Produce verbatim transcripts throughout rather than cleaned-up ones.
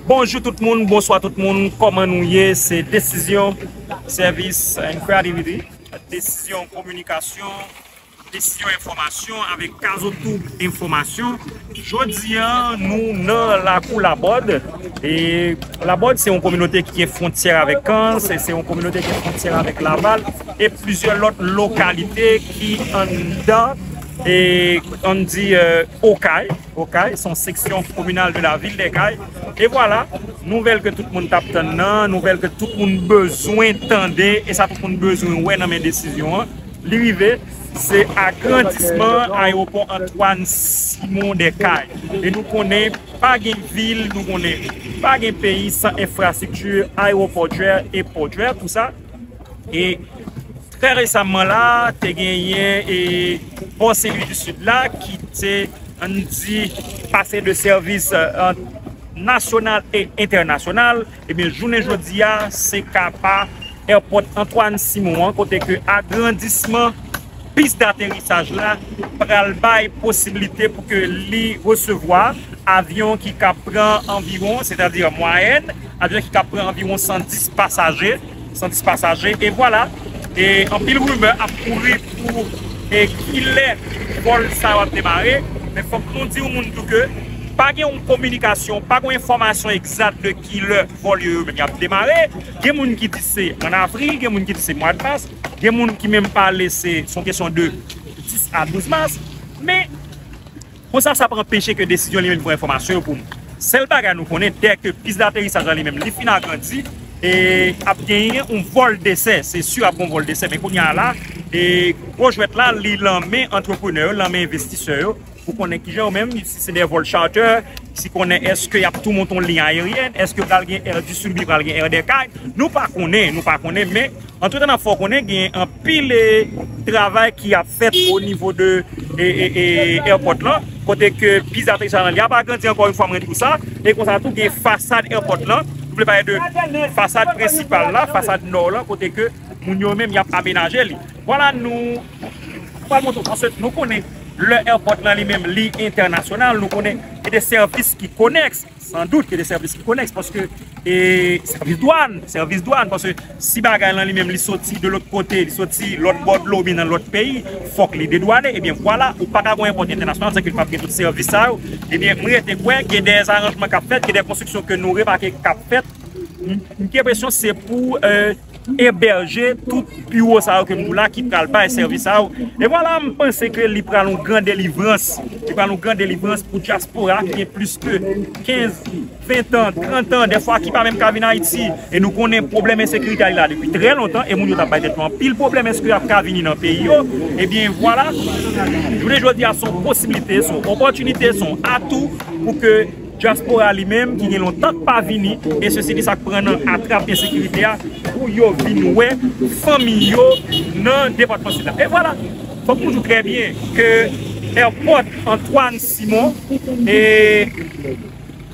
Bonjou tout moun, bonswa tout moun, kòman nou ye? Se Desizyon Sèvis and Creativity, Desizyon Kominikasyon, Desizyon Enfòmasyon avèk Kazotoub Enfòmasyon. Jodi a, nou nan lakou Labòd. E Labòd, se yon kominote ki gen fwontyè avèk Kans, se, se yon kominote ki gen fwontyè avèk Laval, e plizyè lòt lokalite ki anndan, e, ann di, e, Okay. Okay, se yon seksyon kominal de la ville des Cayes. E vwala, nouvèl ke tout moun t ap tann nan, nouvèl ke tout moun bezwen tande, e sa tout moun bezwen wè nan men Desizyon an, li rive, se agrandisman ayewopò Antoine Simon des Cayes. E nou konnen pa gen vil, nou konnen pa gen peyi san enfrastrikti ayewopòtyè e pòtyè, tou sa. E trè resaman la, te genyen e pò Sen Lwi di Sid la ki te, ann di, pase de sèvis, e, nasyonal e entènasyonal. Ebyen, jounen jodi a, se ka pa èpòt Antoine Simon an, kote ke agrandisman pis daterisaj la pral bay posiblite pou ke li resevwa avyon ki ka pran anviwon, sètadi an mwayèn, avyon ki ka pran anviwon san dis pasaje, san dis pasaje, e vwala. E anpil rimè ap kouri pou e kilè vòl sa yo ap demare, men fòk nou di yon moun tou ke pa gen yon kominikasyon, pa gen yon enfòmasyon egzat de kilè vòl yo, yo menm y ap demare. Gen moun ki di se an avril, gen moun ki di se mwa de mas, gen moun ki menm pale se, se yon kesyon de dis a douz mas, men konsa, sa pa anpeche ke Desizyon li menm li pran enfòmasyon yo pou nou. Sèl bagay nou konnen, dèke pis daterisaj la li menm, li fin agrandi, e ap genyen yon vòl desè, se si ap gen yon vòl desè, men kounye a la, e gwo jwèt la, li lan men antreprenè yo, lan men envestisè yo, pou konnen kijan yo menm, si se de vòl charter, si konnen èske y ap tou monte yon liy ayeryèn, èske pral gen Air du Sud oubyen pral gen Air des Cayes, nou pa konnen, nou pa konnen, men antretan n ap fè w konnen gen anpil, e, travay ki ap fèt o nivo de, e, e, e, èpòt lan, kote ke pis daterisaj lan li ap agrandi ankò yon fwa, mwen di w sa, e konsa tou gen fasad èpòt lan, nou vle pale de fasad prensipal la, fasad nò lan, kote ke moun yo menm y ap amenaje li. Vwala, nou pral montre w, paske nou konnen lè èpòt lan li menm li entènasyonal, nou konnen gen de sèvis ki konèks, san dout gen de sèvis ki konèks, paske, e, sèvis dwàn, sèvis dwàn, paske si bagay lan li menm li soti de lòt kote, li soti lòt bò dlo oubyen nan lòt peyi, fòk li dedwane, ebyen vwala, ou pa ka gon èpòt entènasyonal san ke li p ap gen tout sèvis sa yo. Ebyen, m rete kwè gen de zaranjman k ap fèt, gen de konstriksyon ke nou remake k ap fèt. M, m gen enpresyon se pou, e, ebèje tout biwo sa yo ke m di w la ki pral bay sèvis sa yo. E vwala, m panse ke li pral yon gran delivrans. Li pral yon gran delivrans pou dyaspora ki gen plis ke kenz, ven tan, trant an, dèfwa ki pa menm ka vin Ayiti. E nou konnen pwoblèm ensekirite a li la depi trè lontan, e moun yo t ap bay tèt yo anpil pwoblèm, èske y ap ka vini nan peyi yo? Ebyen, vwala, jounen jodi a se yon posiblite, se yon opòtinite, se yon atou pou ke dyaspora li menm, ki gen lontan k pa vini, e se sèvis sa k pran nan atrap ensekirite a, pou yo vin wè fanmi yo nan depatman Sid la. E vwala, fòk nou di w trè byen ke èpòt Antoine Simon, e,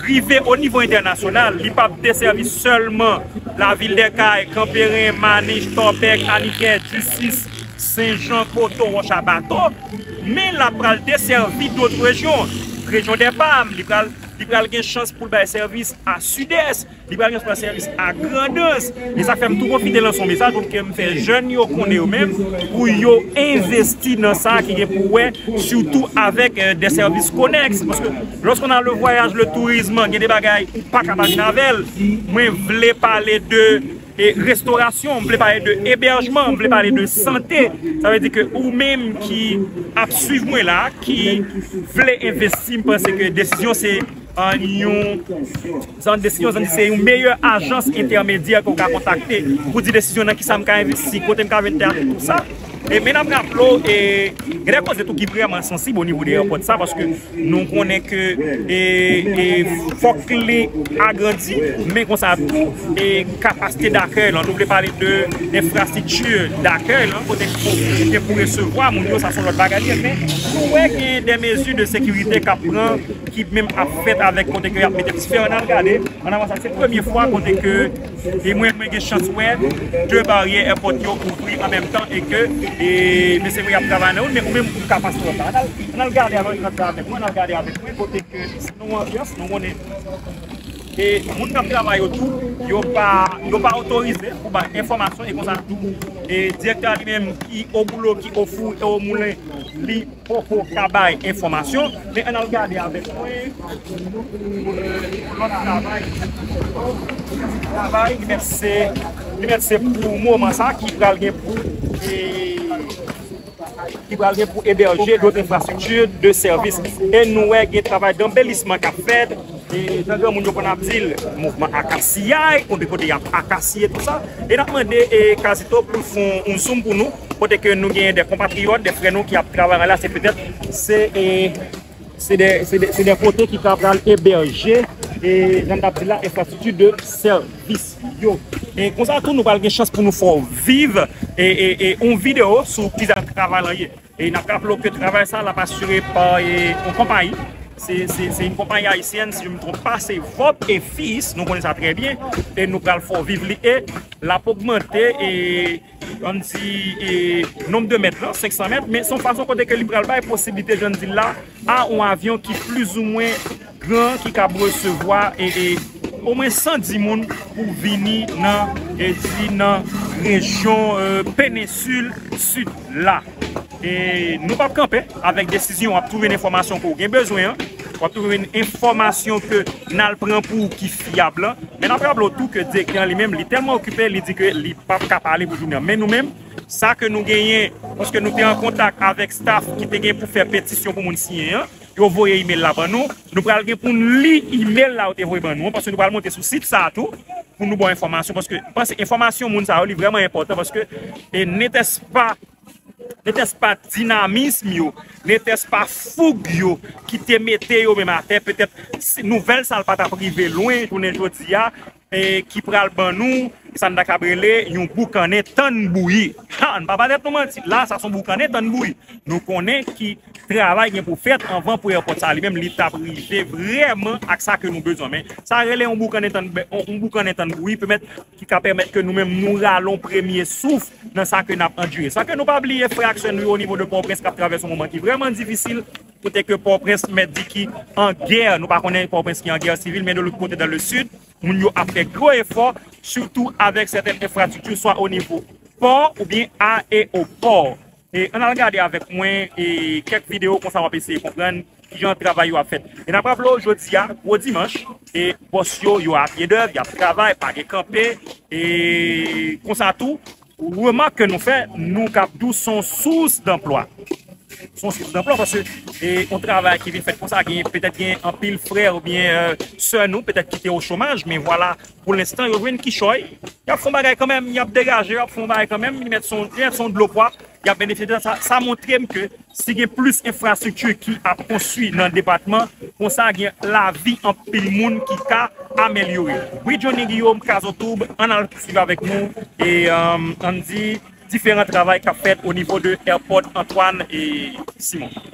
rive o nivo entènasyonal, li p ap desèvi sèlman lavil dè Kay, Kanperen, Manich, Tòpèk, Anikè, Disis, Senjan, Koto, Wòch a Bato, men l ap pral desèvi dòt rejyon, rejyon dè Pam, li pral, li pral gen chans pou l bay sèvis a Sidès, li pral gen chans pou l bay sèvis a Grandans. E sa fè m tou pwofite lanse yon mesaj pou ke m fè jèn yo konnen yo menm, pou yo envesti nan sa ki gen pou wè, sitou avèk, euh, des services connexes. Paske lorsqu'on a le voyage, le tourisme, gen de bagay ou pa ka pa vin avè l. Mwen vle pale de e restorasyon, m vle pale de ebèjman, m vle pale de sante. Sa vle di ke ou menm ki ap swiv mwen la, ki vle envesti, m panse ke Desizyon se, euh, yon, se yon Desizyon, se yon meyè ajans entèmedyè ke w ka kontakte pou di Desizyon nan kisa m ka envesti, kote m ka vin tè ak tout sa. E men n ap raple w, e, gen de koze tou ki vrèman sansib o nivo de èpòt sa, paske nou konnen ke, e, e, fòk li agrandi, men konsa tou, e, kapasite dakèy lan, nou vle pale de enfrastrikti dakèy lan, kote pou, kote pou resevwa moun yo, sa se yon lòt bagay li ye, men nou wè gen de mezi de sekirite k ap pran, ki menm ap fèt avèk kote ke y ap mete ti fè, ann al gade, ann avanse, se premye fwa kote ke, e mwen, mwen gen chans wè de baryè èpòt yo ouvri an menm tan e ke, e, mesye yo ap travay nan wout, men ou menm ou ka pase lòt la. Ann al, ann al gade avèk, ann al gade avèk mwen, ann al gade avèk mwen, kote ke nou anbyans, nou konnen. E moun k ap travay yo tou, yo pa, yo pa otorize pou bay enfòmasyon e konsa tou. E direktè a li menm ki o boulo, ki o fou e o moulen, li poko ka bay enfòmasyon. Men ann al gade avèk mwen lòt travay. Travay, li mèt se, li mèt se pou moman sa ki pral gen pou, e, ki pral gen pou ebèje dòt enfrastrikti de sèvis. E nou wè gen travay danbelisman k ap fèt. E jan granmoun yo konn ap di l, mouvman akasiyay, kote kote y ap akasiye tou sa. E n ap mande e Kazito pou l fè yon zoom pou nou, kote ke nou gen de konpatriyòt, de frè nou ki ap travay la, se petèt, se e, se de, se de, se de kote ki ka pral ebèje, e jan n t ap di la, enfrastrikti de sèvis yo. E konsa tou, nou pral gen chans pou nou fè w viv e, e, e yon videyo sou kijan travay lan ye. E n ap raple w ke travay sa l ap asire pa e, yon konpayi. Se, se, se yon konpayi ayisyèn, si je me trompe pas, se Vop e Fis, nou konnen sa trè byen, e nou pral fè w viv li, e l ap ogmante, e, ann di, e, nonb de mèt lan, senk san mèt, men se yon fason kote ke li pral bay posiblite, jan n di l la, a yon avyon ki plizoumwen gran, ki kab resevwa, e, e, omwen san dis moun pou vini nan, e, di nan rejyon, e, penensil sid la. E nou p ap kanpe avèk desizyon, w ap twouve enfòmasyon ke w gen bezwen an, w ap twouve enfòmasyon ke n al pran pou ou ki fyab lan. Men n ap raple w tou ke direktè an li menm, li tèlman okipe, li di ke li p ap ka pale pou jounen an. Men nou menm, sa ke nou genyen, paske nou te an kontak avèk staff ki te gen pou fè petisyon pou moun siyen an, yo voye imèl la ban nou. Nou pral gen pou n li imèl la yo te voye ban nou an, paske nou pral monte sou sit sa a tou pou nou ba w enfòmasyon, paske m panse enfòmasyon moun sa yo li vrèman enpòtan, paske e netès pa, netès pa dinamism yo, netès pa foug yo ki te mete yo menm atè, petèt si nouvèl sa l pa t ap rive lwen jounen jodi a, e ki pral ban nou sa n ta kab rele yon boukannen tann bouyi. Ha, n pa ba tèt nou manti, la sa se yon boukannen tann bouyi. Nou konnen ki travay gen pou fèt anvan pou èpòt sa li menm li t ap rive vrèman ak sa ke nou bezwen. Men sa rele yon boukannen tann, yon, yon boukannen tann bouyi, pèmèt, ki ka pèmèt ke nou menm nou rale yon premye souf nan sa ke n ap andire. Sa ke nou pa bliye, frè ak sè nou yo o nivo de Pòtoprens k ap travèse yon moman ki vrèman difisil, kote ke Pòtoprens mèt di ki an gè, nou pa konnen Pòtoprens ki an gè sivil, men de lòt kote, dan le sid, moun yo ap fè gwo efò, sitou avèk sèten enfrastrikti, swa o nivo pò oubyen ayewopò. E ann al gade avèk mwen e kèk videyo, konsa w ap eseye konprann kijan travay yo ap fèt. E n ap raple w, jodi a, gwo dimanch, e bòs yo, yo apyedèv, y ap travay, pa gen kanpe, e konsa tou, remak ke nou fè, nou kab di w se yon sous danplwa. Se yon sous danplwa paske e yon travay ki vin fèt konsa, gen, petèt gen anpil frè oubyen e sè nou, petèt ki te o chomaj, men vwala, pou lenstan, yo jwenn kichòy. Y ap fè yon bagay kanmenm, y ap degaje, y ap fè yon bagay kanmenm, li mèt se yon, li mèt se yon dlo pwòp, y ap benefisye de sa. Sa montre m ke si gen plis enfrastrikti ki ap konstwi nan depatman, konsa gen lavi anpil moun ki ka amelyore. Wi, Johnny Guillaume, Kazotoub, ann al swiv avèk nou, e, e, ann di, diferan travay k ap fèt o nivo de Airport Antoine e Simon.